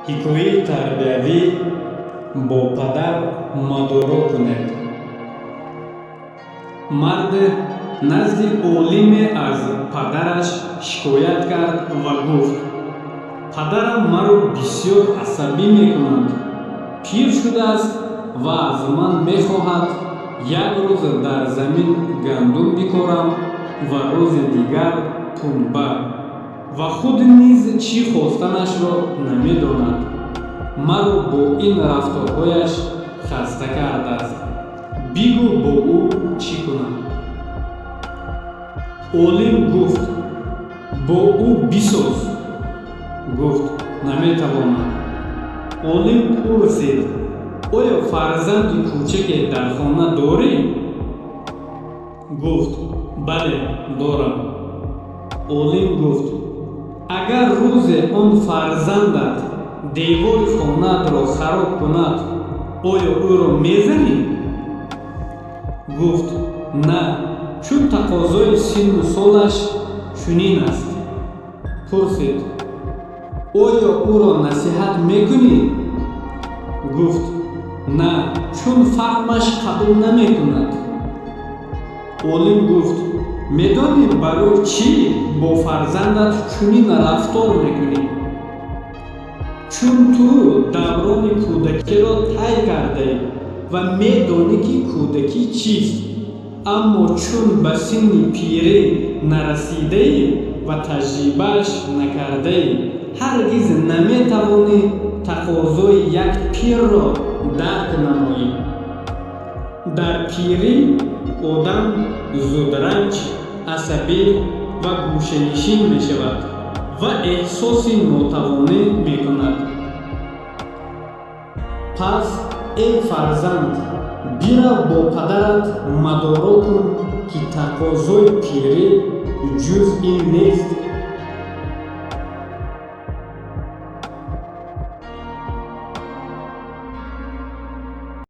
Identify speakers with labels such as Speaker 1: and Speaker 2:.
Speaker 1: Ҳикояи тарбиявӣ: бо падар мадоро кунед. Марде назди олиме аз падараш шикоят кард ва гуфт: «Падарам маро бисёр асабӣ мекунад. Пир шудааст ва аз ман мехоҳад як рӯз дар замин гандум бикорам ва рӯзи дигар пунба, ва худ низ чӣ хостанашро намедонад. Маро бо ин рафторҳояш хаста кардааст. Бигӯ, бо ӯ чӣ кунам?» Олим гуфт: «Бо ӯ бисоз». Гуфт: «Наметавонам». Олим пурсид: «Оё фарзанди кӯчаке дар хона дорӣ?» Гуфт: «Бале, дорам». Олим гуфт: «Агар рӯзе он фарзандат девори хонаатро хароб кунад, оё ӯро мезанӣ?» Гуфт: «На, чун тақозои синну солаш чунин аст». Пурсид: «Оё ӯро насиҳат мекунӣ?» Гуфт: «На, чун фаҳмаш қабул намекунад». Олим гуфт: «Медонӣ, барои чӣ бо фарзандат чунин рафтор мекунӣ? Чун ту даврони кӯдакиро тай кардаӣ ва медонӣ, ки кӯдакӣ чист, аммо чун ба синни пирӣ нарасидаӣ ва таҷрибааш накардаӣ, ҳаргиз наметавонӣ тақозои як пирро дарк намоӣ. Дар пирӣ одам зудранҷ, асабӣ ва гӯшанишин мешавад ва эҳсоси нотавонӣ мекунад. Пас, эй фарзанд, бирав, бо падарат мадоро кун, ки тақозои пирӣ ҷуз ин нест».